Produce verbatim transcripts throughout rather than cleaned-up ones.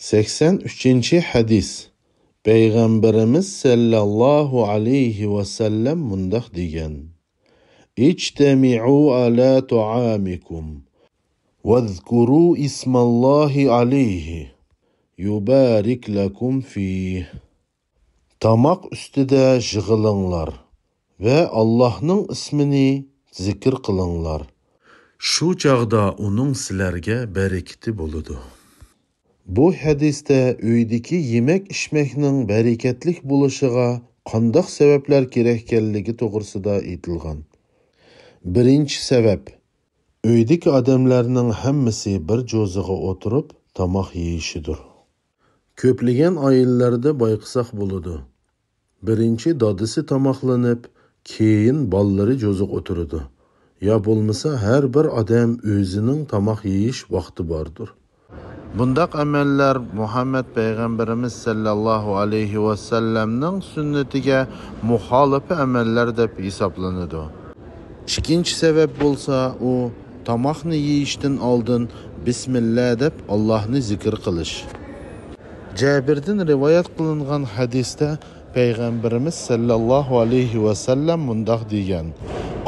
سەكسەن ئۈچىنچى ھەدىس. پەيغەمبىرىمىز سەللەللاھۇ ئەلەيھى ۋەسەللەم مۇنداق دېگەن: اجتمعوا على طعامكم واذكروا اسم الله عليه يبارك لكم فيه. تاماق ئۈستىدە يىغىلىڭلار ۋە ئاللاھنىڭ ئىسمىنى زىكىر قىلىڭلار. شۇ چاغدا ئۇنىڭ سىلەرگە بەرىكىتى بولىدۇ. بۇ ھەدىستە ئۆيدىكى يېمەك-ئىچمەكنىڭ بەرىكەتلىك بولۇشىغا قانداق سەۋەبلەر كېرەككەنلىكى توغرىسىدا ئېيتىلغان. بىرىنچى سەۋەب، ئۆيدىكى ئادەملەرنىڭ ھەممىسى بىر جوزىغا ئولتۇرۇپ تاماق يېيىشىدۇر. كۆپلىگەن ئائىلىلەردە بايقىساق بولىدۇ. بىرىنچى دادىسى تاماقلىنىپ، كېيىن بالىلىرى جوزىغا ئولتۇرىدۇ. يا بولمىسا ھەر بىر ئادەم ئۆزىنىڭ تاماق يېيىش ۋاقتى باردۇر. بۇنداق ئەمەللەر مۇھەممەد پەيغەمبىرىمىز سەللەللاھۇ ئەلەيھى ۋەسەللەمنىڭ سۈننىتىگە مۇخالىپە ئەمەللەر دەپ ھېسابلىنىدۇ. ئىككىنچى سەۋەب بولسا، ئۇ تاماقنى يېيىشتىن ئالدىن بىسمىللا دەپ ئاللاھنى زىكىر قىلىش. جابىردىن رىۋايەت قىلىنغان ھەدىستە پەيغەمبىرىمىز سەللەللاھۇ ئەلەيھى ۋەسەللەم مۇنداق دېگەن: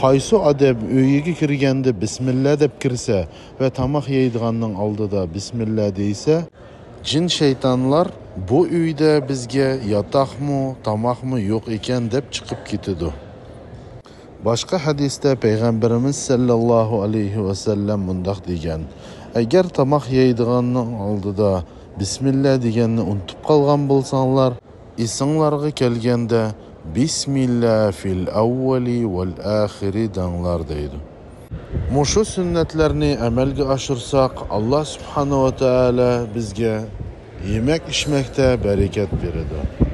قايسى ئادەم ئۆيىگە كىرگەندە بىسمىللا دەپ كىرسە ۋە تاماق يەيدىغاننىڭ ئالدىدا بىسمىللا دېسە، جىن شەيتانلار بۇ ئۆيدە بىزگە ياتاقمۇ، تاماقمۇ يوق ئىكەن دەپ چىقىپ كېتىدۇ. باشقا ھەدىستە پەيغەمبىرىمىز سەللەللاھۇ ئەلەيھى ۋەسەللەم مۇنداق دېگەن: ئەگەر تاماق يەيدىغاننىڭ ئالدىدا بىسمىللا دېگەننى ئۇنتۇپ قالغان بولساڭلار، ئېسىڭلارغا كەلگەندە بىسمىللا فىل ئەۋۋەلى ۋەل ئاخىرى دەڭلار دەيدۇ. مۇشۇ سۈننەتلەرنى ئەمەلگە ئاشۇرساق، ئاللا سۇبھانەھۇ ۋە تائالا بىزگە يېمەك-ئىچمەكتە بەرىكەت بېرىدۇ.